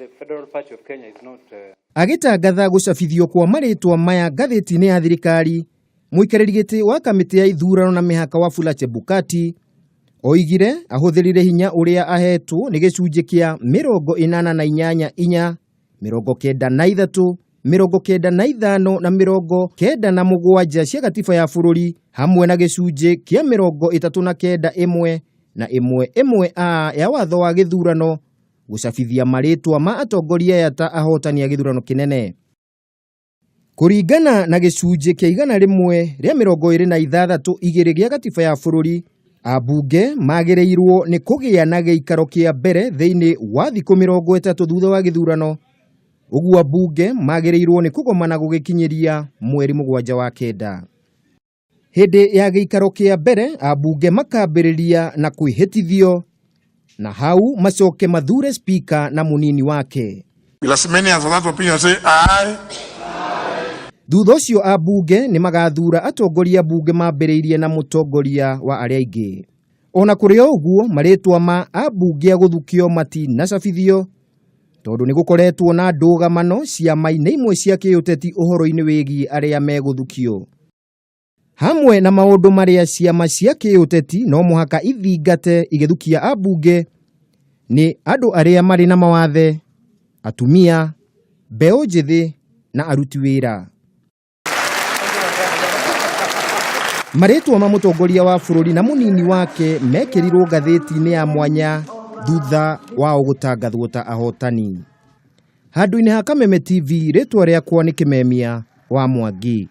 The Federal Party of Kenya is not Agĩtangatha gũcabithio kwa marĩtwa maya ngathĩti-inĩ ya thirikari, mũikarĩri gĩtĩ wa kamĩtĩ ya ithurano na mĩhaka Wafula Chebukati oigire ahũthĩrire hinya ũrĩa ahetwo nĩ gĩcunjĩ kĩa 88 4, 93, 95 na 97 cia gatiba ya bũrũri hamwe na gĩcunjĩ kĩa 39 1 na 1 1 a ya watho wa gĩthurano gũcabithia marĩtwa ma atongoria aya ta ahotani a gĩthurano kĩnene. Kũringana na gĩcunjĩ kĩa 126 2 gĩa gatiba ya bũrũri, ambunge magĩrĩirwo nĩ kũgĩa na gĩikaro kĩa mbere thĩinĩ wa thikũ 30 thutha wa gĩthurano. Ũguo ambunge magĩrĩirwo nĩ kũgomana gũgĩkinyĩria mweri 7 wa 9. Hĩndĩ ya gĩikaro kĩa mbere, ambunge makambĩrĩria na kwĩhĩtithio na hau macoke mathure spika na mũnini wake. As many as of that opinion say aye. Thutha ũcio ambunge nĩ magathura atongoria mbunge mambĩrĩirie na mũtongoria wa arĩa aingĩ. Ona kũrĩ o ũguo, marĩtwa ma ambunge a gũthukio matinacabithio tondũ nĩ gũkoretwo na ndũgamano ciama-inĩ imwe cia kĩũteti ũhoro-inĩ wĩgiĩ arĩa megũthukio. Hamwe na maũndũ marĩa ciama cia kĩũteti no mũhaka ithingate igĩthukia ambunge nĩ andũ arĩa marĩ na mawathe, atumia, mbeũ njĩthĩ na aruti wĩra. Marĩtwa ma mũtongoria wa bũrũri na mũnini wake mekĩrirwo ngathĩti-inĩ ya mwanya thutha wao gũtangathwo ta ahotani. Handũ-inĩ ha Kameme TV, rĩtwa rĩakwa nĩ Kĩmemia wa Mwangi.